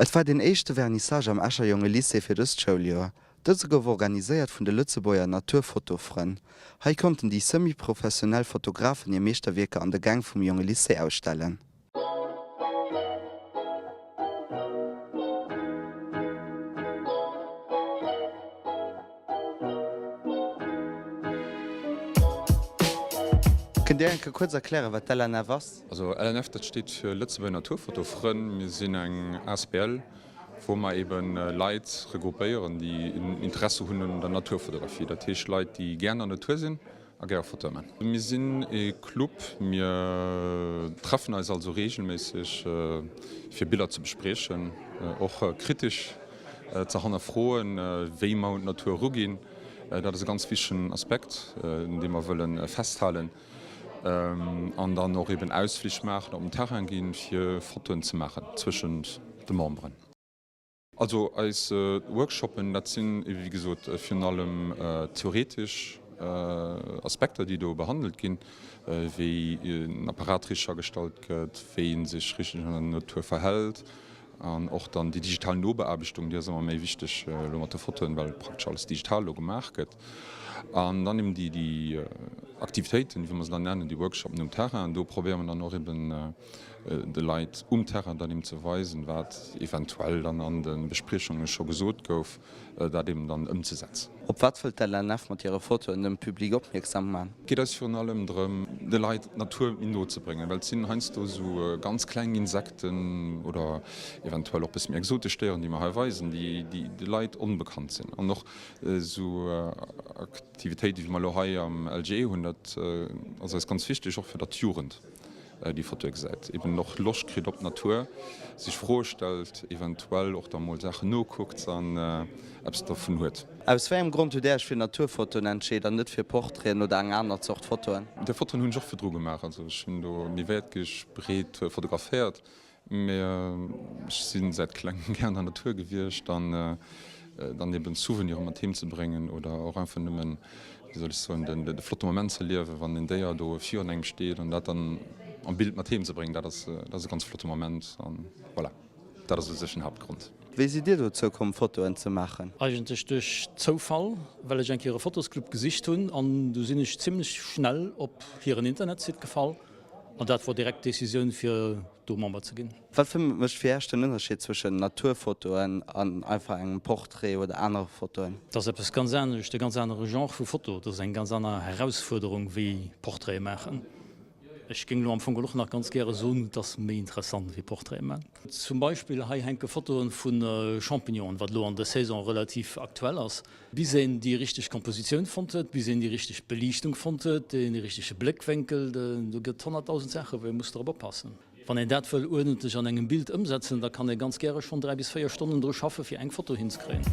Et war deen éischte Vernissage am Escher Jonge Lycée fir dëst Schouljoer. Dëse gouf organiséiert vun de Lëtzebuerger Naturfotofrënn. Hei konnten déi semi-professionell Fotografen hir Meeschterwierker an de Gäng vum Jonge Lycée ausstellen. Kënnt Dir eng Kéier kuerz erklären, wat d'LNF ass? Also LNF, dat steet fir Lëtzebuerger Naturfotofrënn. Mir sinn eng asbl, wou mer eben Leit regroupéieren, déi en Interesse hunn un der Naturfotografie. Dat heescht Leit, déi gär an der Natur sinn a gär Fotoe man. Mir sinn ee Club, mir treffen eis also reegelméisseg fir Biller ze bespriechen, och kritesch ze hannerfroen, wéi mer un d'Natur eruginn. Dat ass e ganz wichtegen Aspekt, dee mer wëlle festhalen. An dann och eben Ausflich maachen, op den Terrain ginn, fir Fotoen ze maachen zwëschent de Memberen. Also eis Workshoppen, dat sinn ebe wéi gesot virun allem theoretesch Aspekter, déi do behandelt ginn, wéi en Apparat richteg agestallt gëtt, wéi ee sech richteg an der Natur verhält an och dann déi digital Nobeaarbechtung, déi ass ëmmer méi wichteg elo mat de Fotoen, well praktesch alles digital elo gemaach gëtt. An dann eben déi Aktivitéiten, wéi mer se dann nennen, déi Workshoppen um Terrain, do probéiere mer dann och eben, de Leit um Terrain dann eben ze weisen, wat eventuell dann an de Bespriechunge scho gesot gouf, dat eben dann ëmzesetzen. Op wat wëllt d'LNF mat hire Fotoen dem Public opmierksam man? Et geet eis virun allem drëm, de Leit d'Natur méi no ze bréngen, well et sinn heiansdo esou ganz kleng Insekten oder eventuell och e bësse méi exotesch Déieren, déi mer hei weisen, déi de Leit onbekannt sinn. An och esou Aktivitéiten, wéi mer elo hei am LGE hunn, dat ass eis ganz wichteg, och fir datt d'Jugend déi Fotoe gesäit, eben och Loscht kritt op d'Natur, sech Froe stellt, eventuell och da mol Saachen nokuckt an eppes dervun huet. Aus wéi engem Grond hutt Där Iech fir Naturfotoen entscheet an net fir Portraiten oder eng aner Zort Fotoen? Déi Fotoen hunn ech och virdru gemaach, also ech hunn do méi wäertgeg breet fotograféiert. Mee ech si säit klengem gär an der Natur gewiescht an dann eben Souvenire mat heem ze bréngen oder och einfach nëmmen, wéi soll ech soen, de flotte Moment ze erliewen, wann en Déier do virun engem steet an dat dann am Bild mat heem ze bréngen, dat ass dat ass e ganz flotte Moment an voilà, dat ass u sech den Haaptgrond. Wéi sidd Dir dozou komm Fotoen ze maachen? Eigentlech duerch Zoufall, well ech eng Kéier e Fotosclub gesicht hunn an du sinn ech zimlech schnell op hiren Internetsite gefall. An dat wor direkt d'Decisioun fir do Member ze ginn. Wat mécht fir Iech den Ënnerscheed zwëschen Naturfotoen an einfach engem Portrait oder anere Fotoen? Dat ass eppes ganz anescht, e ganz anere Genre vu Foto. Dat ass eng ganz aner Herausfuerderung wéi Portraite maachen. Ech géing elo am Fong och nach ganz gäre soen, et ass méi interessant wéi Portraite maachen. Zum Beispill hei hänke Fotoe vu Champignonen, wat elo an der Saison relativ aktuell ass. Bis een déi richteg Kompositioun fonnt huet, bis een déi richteg Beliichtung fonnt huet, dee richtege Bléckwénkel, do gëtt 100.000 Saachen, wou ee muss drop oppassen. Wann een dat wëll uerdentlech an engem Bild ëmsetzen, da kann ee ganz gäre schonn 3 bis 4 Stonnen dru schaffe fir eng Foto hinzekréien.